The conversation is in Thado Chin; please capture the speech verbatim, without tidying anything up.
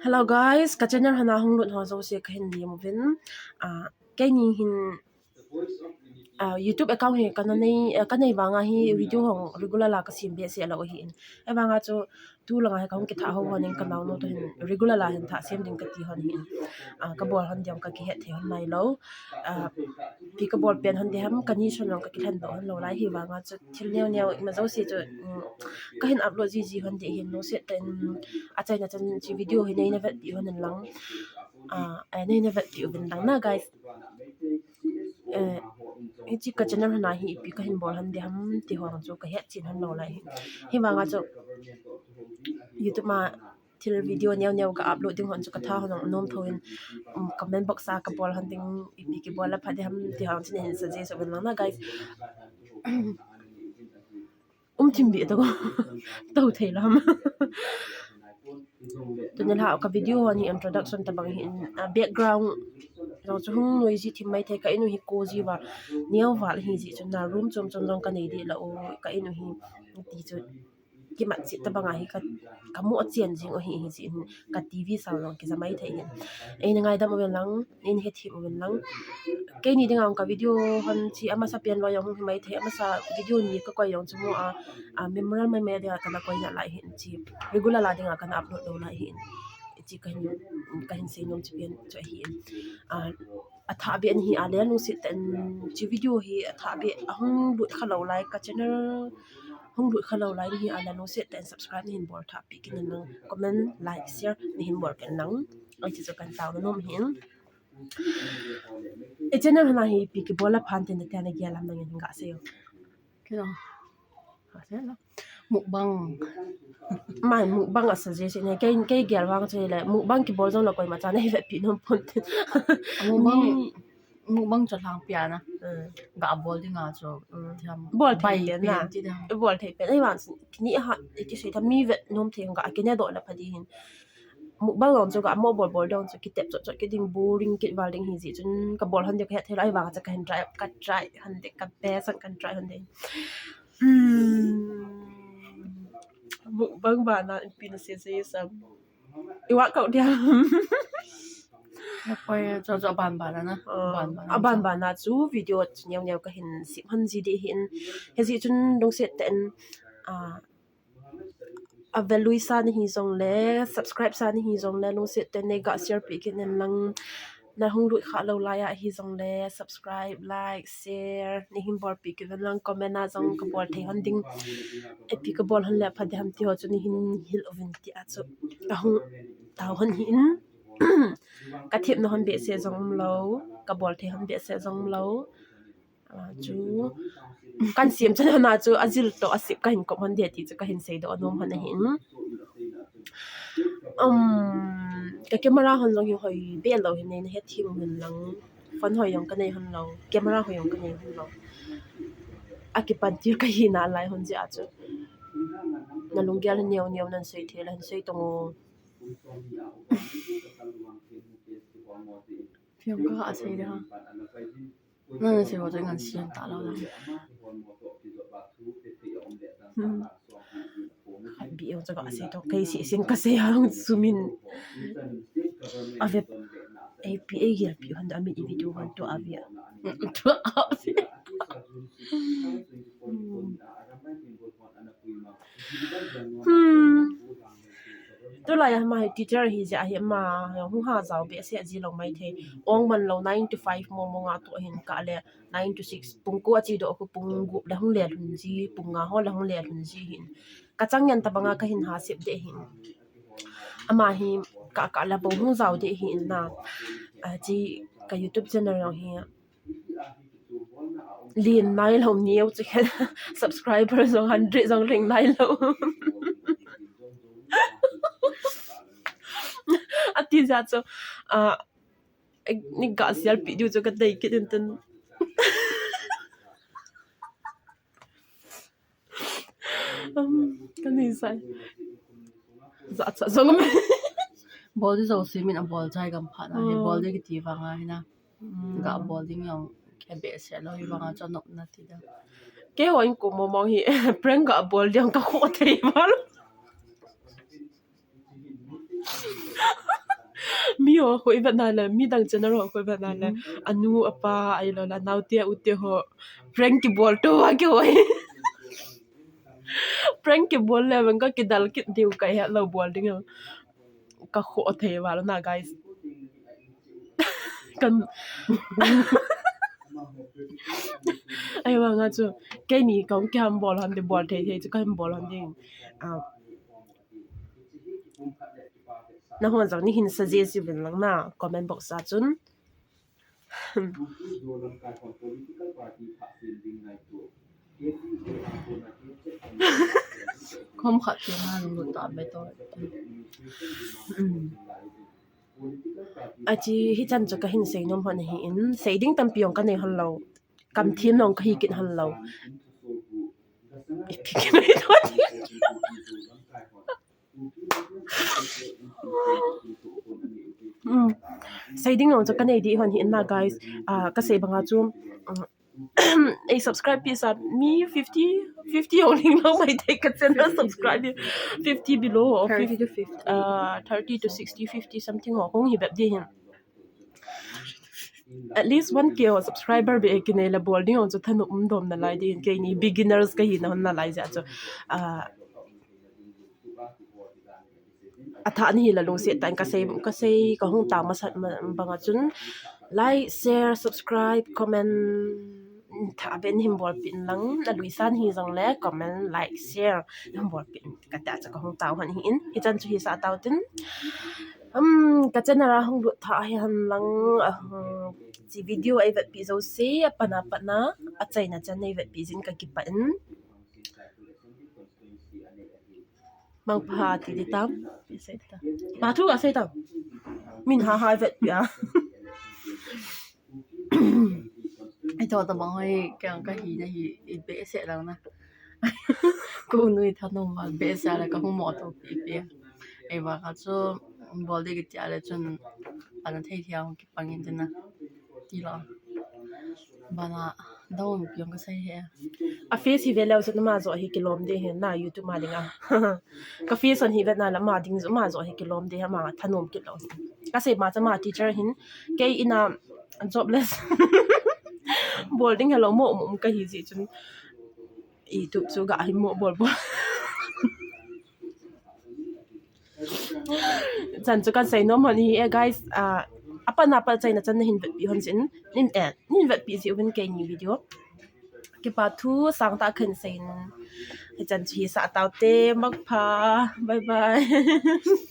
Hello guys, ka channel hana hung lut ho jouse kahin lem uvin. Ah, keini hin, ah, YouTube account hi kana nei, ah, kanei vanga hi video hung regular la kasem behseh lou ahin. Ahivanga chu tulanga hi kahung kitha ho hon in kanaonu toh hin regular la hin thah sem ding kati hon ahin. Ah, kabol hon ding kakihet thei hon nailou. Ah, ipi kabol pen hon ding ham, kani son jong kakilhen doh hon lou lai, ahivanga chu thil neo neo ima jouse chu, um, kahin upload jiji hon ding ahin, lungset tah in achaina chan chu video hi neina vetpi hon in lang. Ah, eh, neina vetpi uvin lang na guys. Eh, hiche ka channel hana hi ipi kahin bol hon ding ham ti ho chu kahet chen hon lou lai ahin. Ahivanga chu YouTube ma thil video neo neo ka upload ding hon chu katha hon nom thou in, um, comment box a kabol hon ding, ipi kibol le pha ding ham ti ho chu neihin suggest uvin lang na guys. Um thim bih tah ko. Tou thei lou ham. Tuni la ka video hon hi introduction tabang ahin, ah, background jong chu hung noisy thim maithei, ka in u hi cozy val, neo val ahi jeh chun na room chom chom jong kanei deh lou u, ka in u hi ti chu kimat cheh tabang ahi ka, kamu achen jing u ahi, hijeh in ka TV sound jong kija maithei ahin. Eina ngaidam uvin lang, neina hethem uvin lang. Keini dinga ka video hon chu amasa pen loi jong hung hi maithei, amasa video ni kakoi jong chu mo a, a memorial mai mai dinga kana koi nalai ahin, chu regular la dinga kana upload lou lai ahin. Chu kahin, kahin seinom chu pen chu ahin. Ah, athah beh nahi a le lungset tah in, chu video hi athah beh, ahung lut kha lou lai, ka channel hung lut kha lou lai nahi a le lungset tah in subscribe neihin bol thah peh kit in lang, comment, like, share neihin bol kit in lang. Hiche chu kana taona nom ahin. I channel hana hi ipi kibol le pha ham ti nate nagel ham, nangin hin gasei o. Kei jong. Mukbang. Mai mukbang asuggest ne. Kei, kei gel vang chu le mukbang kibol jong le koima chan eivetpi nom pon tin. Mukbang, mukbang chu lhangpi a na. Hmm. Gabol dinga chu. Hmm. Bol thei pen na. Bol thei pen. Ahivang chu kini a ha, kisei tha mi vet nom thei ga kine doh le pha ding ahin. Mukbang jong chu gamo bol bol ding chu kitep chot chot kit ding, boring kit val ding ahi jeh chun kabol hon ding kahet thei lou, ahivang chu kahin try, ka try hon ding, ka best hon kahin try hon ding. Hmm. Mukbang bana ipi nasei sei sam. I workout dia. Napoi cho cho ban bana na. Ah, ban bana. Aban bana chu video chu neo neo kahin sem hon ji ding ahin. Hijeh chun lungset tah in, ah, a value sa nahi jongle, subscribe sa nahi jongle, lungset tah in neiga share peh kit in lang, nahung lut kha lou lai ahi jongle, subscribe, like, share neihin bolpeh kit uvin lang, comment a jong kabol thei hon ding, ipi kabol hon le pha ding ham ti ho chu neihin hil uvin tia chu kahung tao hon ahin. Kathemna hon behseh jong umlou, kabol thei hon behseh jong umlou. Ah, chu kan sem chan hon a chu ajil toh asep kahin kop hon ding ti chu kahin seidoh nom hon ahin. Um, ka camera hon jong hi hoi be lou hin, neina hethem uvin lang. Phone hoi jong kanei hon lou, camera hoi jong kanei hon lou. Akipan til kahi nalai hon jeh a chu. Nalunggel neo neo nan sei thei le hin sei tong o. Phiam ka asei de ha. Nana sei ho chu ngan siam ta lou lang. Hmm. Khat beh jong chu kasei toh, kei sei sing kasei hang sumin. Ave, ipi eigelpi hon ding, amit i video hon tu ave. Tu ave. Hmm. Hmm. Tulai a ama hi teacher ahi jeh a hi ama hung ha jao behseh ji lou maithei. Ong man lou nine to five mo mo nga tu ahin kah le nine to six. Pung ko a chedoh khu pung gup le hung le lhun ji, pung nga ho le hung le lhun ji ahin. Ka chang ngen tabang a kahin ha sep ding ahin. Ama hi kah kah le bou hung jao ding ahin na. A chi ka YouTube channel jong hi len nailou neo chu khen, subscriber jong hundred jong lhing nailou. Ati jeh chu, ah, neiga share peh diu chu kadei kit in tin. Um, kanei sai. Jachat jong um. Bol ding jouse min abol chai gam phat na hi, hmm, bol ding kiti vang ahi na. Hmm. Gabol ding jong kei behseh lou hi vang a chu anop na ti da. Kei hon ko mo mo hi prank gabol ding kakhoh thei val. Ho, ho ivet na le, midang channel ho, ho ivet na le. Anu, apa, ahilou le, anaote, ute ho. Prank kibol to, a kihoi. Prank kibol le, vang ka kidal kit diu ka hetlou bol ding. Ka kho thei val na, guys. Kan. Ahivang a chu, keini kahung kiham bol hon ding, bol thei thei chu kaham bol hon ding. Ah, nahon jong neihin suggest uvin lang na comment box a chun. Kom khat ti na lunglut ta be to. Hmm. Achi hichan chu kahin seinom hon ahin, sei ding tampi jong kanei hon lou. Kam thim jong kahi kit hon lou. Ipi kinei to ti. Hmm. Sei ding jong chu kanei ding hon ahin na, guys. Ah, kasei banga chu, um, ei subscribe pi sa mi fifty, fifty jong ling lou mai thei ka channel subscribe. Fifty below or thirty to fifty. Ah, thirty to sixty, fifty something ho hung hi bep ding ahin. At least one K ho subscriber bep kinei le bol ding jong chu thanop um dom nalai ding ahin, keini beginners kahi na hon nalai jeh chu. Ah, athah nahi le lungset tah in kasei, kasei kahung tao masat ma, banga chun like, share, subscribe, comment, tha ben hin bolpeh in lang, naluisan hijong le comment, like, share, hin bolpeh in kati a chu kahung tao hon ahin, hichan chu hisah tao tin. Um, ka channel a hung lut tha hihen lang, ah, chi video ei vetpeh jouse, apat na pat na, achaina chan ei vetpeh jin kakipah in. Mangpha ti ding tam. Pa thu asei tam. Min ha ha vetpeh a. Ei to tabang hoi, kei kahi na hi, i behseh lang na. Ko nui thanom ma behseh le kahung mo to pi pi. Ahivang a chu bol ding kiti a le chun ana thei thei a hung kipang in tina. Ti lou. Bana dong pi jong kasei he. A face hi ve leu chun ama joh hi kilom ding ahi na YouTube ma ding a. Ka face hon hi vet na le ama ding joh, ama joh hi kilom ding ahi, ama thanom kit lou. Kasei ma chu ama teacher ahin, kei in a jobless. Bol ding helou mo um um kahi jeh chun. YouTube chu ga hi mo bol bol. Chan chu kasei nom hon ahi e, guys. Ah, apat na pat achaina chan nahin vetpeh hon jeh in, nin, eh, nin vetpeh jeh uvin keini video. Kipa thu sangtah kahin sei in. Hichan chu hisah tao te, mangpha. Bye bye.